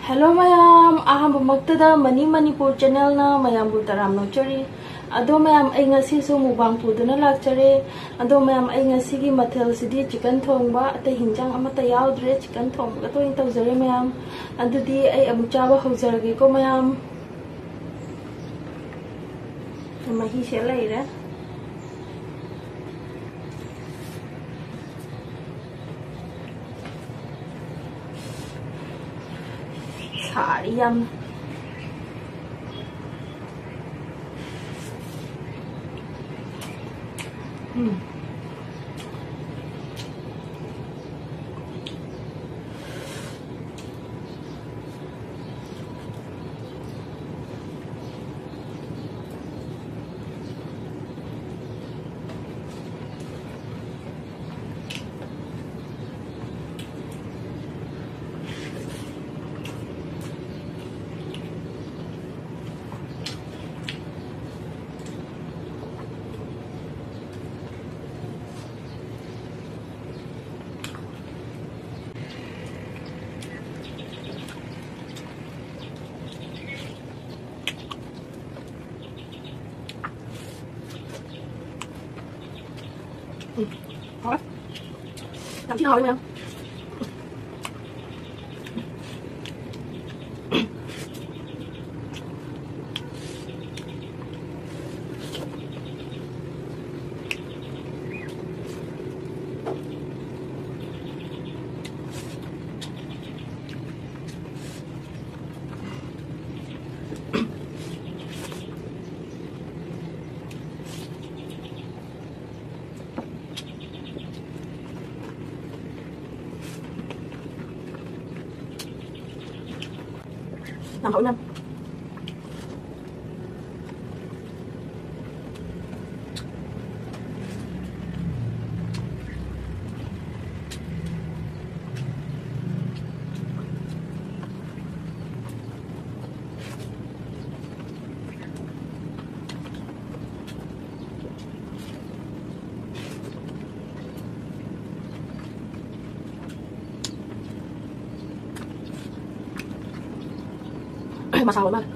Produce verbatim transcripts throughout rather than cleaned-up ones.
Hello ꯃꯌꯥꯝ, ꯑꯍꯥꯟꯕꯃꯛꯇꯗ money Manipur ꯆꯦꯅꯦꯜꯅ ꯃꯌꯥꯝꯕꯨ ꯇꯔꯥꯝꯅ ꯑꯣꯛꯆꯔꯤ꯫ ꯑꯗꯣ ꯃꯌꯥꯝ, ꯑꯩ ꯉꯁꯤꯁꯨ ꯃꯨꯛꯕꯥꯡ ꯄꯨꯗꯨꯅ ꯂꯥꯛꯆꯔꯦ꯫ ꯑꯗꯣ ꯃꯌꯥꯝ, ꯑꯩ ꯉꯁꯤꯒꯤ ꯃꯊꯦꯜꯁꯤꯗꯤ ꯆꯤꯀꯟ ꯊꯣꯡꯕ, ꯑꯇꯩ ꯍꯤꯟꯖꯥꯡ ꯑꯃꯠꯇ ꯌꯥꯎꯗ꯭ꯔꯦ, ꯆꯤꯀꯟ ꯊꯣꯡꯕ ꯈꯛꯇ ꯑꯣꯏꯅ ꯇꯧꯖꯔꯦ ꯃꯌꯥꯝ꯫ ꯑꯗꯨꯗꯤ ꯑꯩ ꯑꯃꯨꯛ ꯆꯥꯕ ꯍꯧꯖꯔꯒꯦꯀꯣ ꯃꯌꯥꯝ꯫ ꯃꯍꯤꯁꯦ ꯂꯩꯔꯦ꯫ ꯁꯥꯔꯤ ꯌꯥꯝ꯫ ꯎꯝ꯫ ꯎꯝ, ꯍꯥꯎꯋꯦ꯫ ꯌꯥꯝ ꯊꯤꯅ ꯍꯥꯎꯋꯦ ꯃꯌꯥꯝ꯫ ꯌꯥꯝ ꯍꯥꯎꯅ꯫ ꯃꯁꯥ ꯑꯣꯏ ꯃꯥꯜꯂꯦ꯫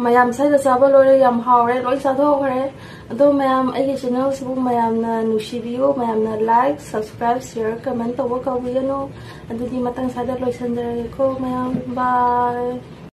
ꯃꯌꯥꯝ ꯁ꯭ꯋꯥꯏꯗ ꯆꯥꯕ ꯂꯣꯏꯔꯦ, ꯌꯥꯝ ꯍꯥꯎꯔꯦ, ꯂꯣꯏ ꯆꯥꯊꯣꯛꯈ꯭ꯔꯦ꯫ ꯑꯗꯣ ꯃꯌꯥꯝ, ꯑꯩꯒꯤ ꯆꯦꯅꯦꯜꯁꯤꯕꯨ ꯃꯌꯥꯝꯅ ꯅꯨꯡꯁꯤꯕꯤꯌꯨ, ꯃꯌꯥꯝꯅ like, subscribe, share, comment ꯇꯧꯕ ꯀꯥꯎꯕꯤꯒꯅꯨ꯫ ꯑꯗꯨꯗꯤ ꯃꯊꯪ ꯁ꯭ꯋꯥꯏꯗ ꯂꯣꯏꯁꯤꯟꯖꯔꯒꯦꯀꯣ ꯃꯌꯥꯝ, bye꯫